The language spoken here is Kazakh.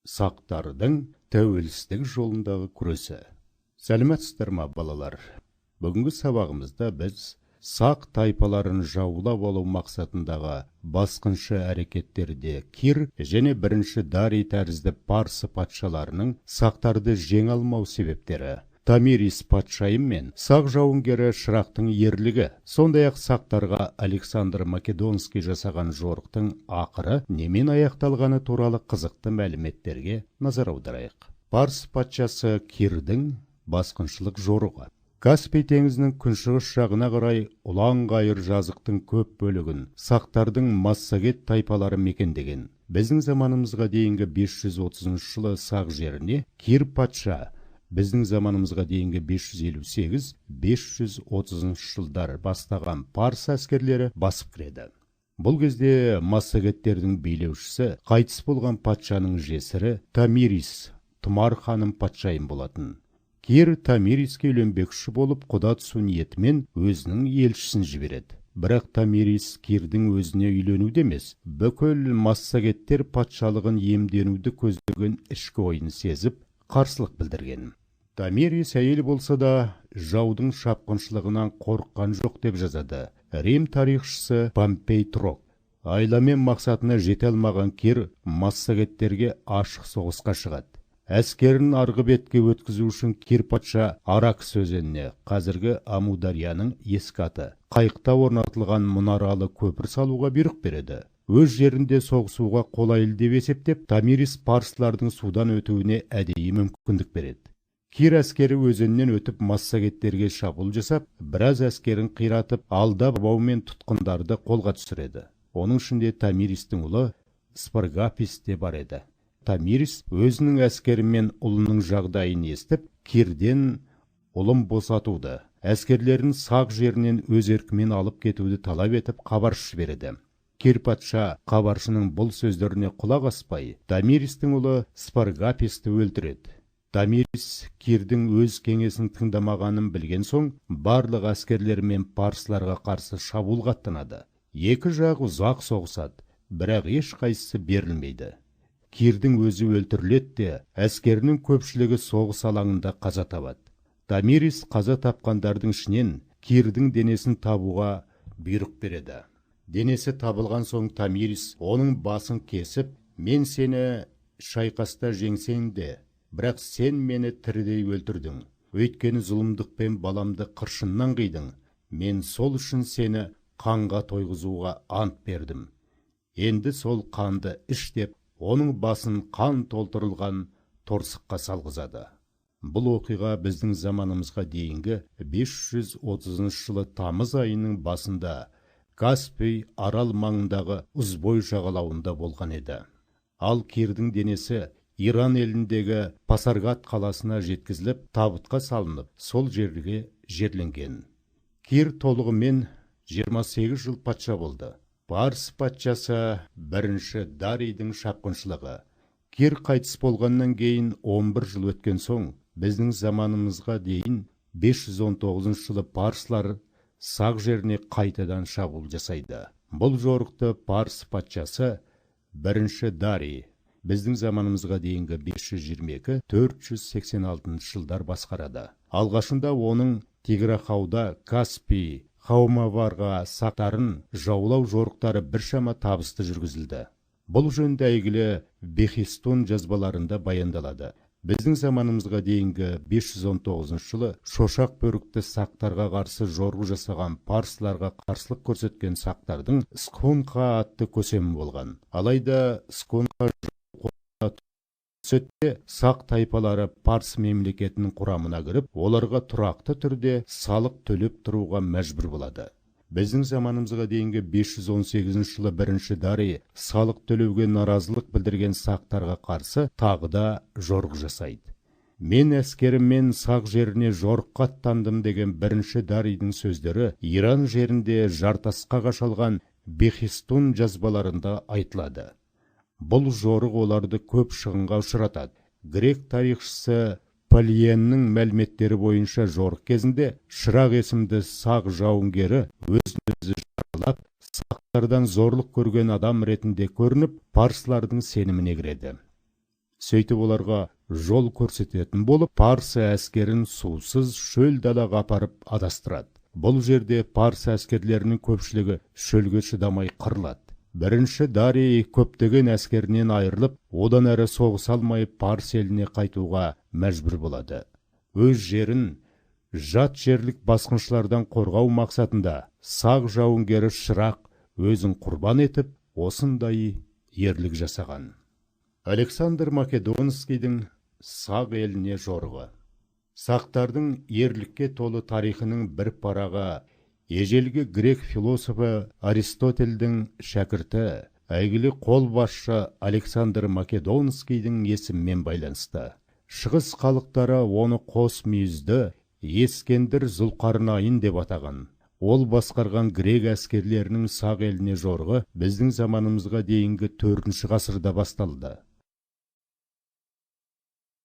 Сақтардың тәуелсіздік жолындағы күресі. Сәлеметсіздер ма, балалар? Бүгінгі сабағымызда біз сақ тайпаларын жаулап алу мақсатындағы басқыншы әрекеттерде Кир және бірінші Дарий тәрізді парсы патшаларының сақтарды жеңе алмау себептері, Томирис патшайым мен сақ жауынгері Шырақтың ерлігі, сондай-ақ сақтарға Александр Македонский жасаған жорықтың ақыры немен аяқталғаны туралы қызықты мәліметтерге назар аударайық. Парсы патшасы Кирдің басқыншылық жорығы. Каспий теңізінің күншығыс жағына қарай ұлан-ғайыр жазықтың көп бөлігін сақтардың массагет тайпалары мекендеген. Біздің заманымызға дейінгі 530 жылы сақ жеріне Кир патша, біздің заманымызға дейінгі 558-530 жылдар бастаған парсы әскерлері басып кіреді. Бұл кезде массагеттердің билеушісі қайтыс болған патшаның жесірі Томирис Тұмар ханым патшайым болатын. Кир Томириске үйленбекші болып, құда түсу ниетімен өзінің елшісін жібереді. Бірақ Томирис Кирдің өзіне үйленуді емес, бүкіл массагеттер патшалығын иемденуді көздеген ішкі ойын сезіп, қарсылық білдірген. Томирис әйел болса да, жаудың шапқыншылығынан қорыққан жоқ деп жазады Рим тарихшысы Помпей Трок. Айламен мақсатына жете алмаған Кир массагеттерге ашық соғысқа шығады. Әскерін арғы бетке өткізу үшін Кир патша Аракс өзеніне, қазіргі Амударияның ескі аты, қайықта орнатылған мұнаралы көпір салуға бұйрық береді. Өз жерінде соғысуға қолайлы деп есептеп, Томирис парсылардың судан өтуіне әдейі мүмкіндік береді. Кир әскері өзеннен өтіп массагеттерге шабуыл жасап, біраз әскерін қиратып, алдап-баумен тұтқындарды қолға түсіреді. Оның ішінде Томиристің ұлы Спаргапис те бар еді. Томирис өзінің әскері мен ұлының жағдайын естіп, Кирден ұлын босатуды, әскерлерін сақ жерінен өз еркімен алып кетуді талап етіп хабаршы жібереді. Кир патша хабаршының бұл сөздеріне құлақ аспай, Томиристің ұлы Спаргаписті өлтіреді. Томирис Кирдің өз кеңесін тыңдамағанын білген соң, барлық әскерлерімен парсыларға қарсы шабуылға аттанады. Екі жақ ұзақ соғысады, бірақ ешқайсысы берілмейді. Кирдің өзі өлтіріледі де, әскерінің көпшілігі соғыс алаңында қаза табады. Томирис қаза тапқандардың ішінен Кирдің денесін табуға бұйрық береді. Денесі табылған соң Томирис оның басын кесіп, «Мен сені шайқаста жеңсең де, бірақ сен мені тірідей өлтірдің. Өйткені зұлымдықпен баламды қыршыннан қидың. Мен сол үшін сені қанға тойғызуға ант бердім. Енді сол қанды іш» деп, оның басын қан толтырылған торсыққа салғызады. Бұл оқиға біздің заманымызға дейінгі 530 жылы тамыз айының басында Каспий арал маңындағы Узбой жағалауында болған еді. Ал Кирдің денесі Иран еліндегі Пасаргад қаласына жеткізіліп, табытқа салынып, сол жерге жерленген. Кир толығымен 28 жыл патша болды. Парсы патшасы бірінші Дарийдің шапқыншылығы. Кир қайтыс болғаннан кейін 11 жыл өткен соң, біздің заманымызға дейін 519 жылы парсылар сақ жеріне қайтадан шабуыл жасайды. Бұл жорықты парсы патшасы бірінші Дарий, біздің заманымызға дейінгі 522-486 жылдар басқарады. Алғашында оның Тиграхауда Каспий Хаумаварға сақтарын жаулау жорықтары біршама табысты жүргізілді. Бұл жөнінде әйгілі Бехистун жазбаларында баяндалады. Біздің заманымызға дейінгі 519 жылы шошақ бөрікті сақтарға қарсы жорық жасаған парсыларға қарсылық көрсеткен сақтардың Скунха атты көсемі болған. Алайда Скунха түсетте сақ тайпалары парсы мемлекетінің құрамына кіріп, оларға тұрақты түрде салық төлеп тұруға мәжбүр болады. Біздің заманымызға дейінгі 518 жылы бірінші Дарий салық төлеуге наразылық білдірген сақтарға қарсы тағы да жорық жасайды. Мен әскеріммен сақ жеріне жорыққа аттандым деген бірінші Дарийдің сөздері Иран жерінде жартасқа қашалған Бехистун жазбаларында айтылады. Бұл жорық оларды көп шығынға ұшыратады. Грек тарихшысы Полиеннің мәліметтері бойынша жорық кезінде Шырақ есімді сақ жауынгері өзін-өзі жаралап, сақтардан зорлық көрген адам ретінде көрініп, парсылардың сеніміне кіреді. Сөйтіп оларға жол көрсететін болып, парсы әскерін сусыз шөл далаға апарып адастырады. Бұл жерде парсы әскерлерінің көпшілігі шөлге шыдамай қырылады. Бірінші Дарий көптеген әскерінен айырылып, одан әрі соғыса алмай парсы еліне қайтуға мәжбүр болады. Өз жерін жат жерлік басқыншылардан қорғау мақсатында сақ жауынгері Шырақ өзін құрбан етіп, осындай ерлік жасаған. Александр Македонскийдің Сақ еліне жорығы. Сақтардың ерлікке толы тарихының бір парағы ежелгі грек философы Аристотельдің шәкірті, әйгілі қолбасшы Александр Македонскийдің есімімен байланысты. Шығыс халықтары оны қос мүйізді Ескендір Зұлқарнайын деп атаған. Ол басқарған грек әскерлерінің Сақ еліне жорығы біздің заманымызға дейінгі 4 ғасырда басталды.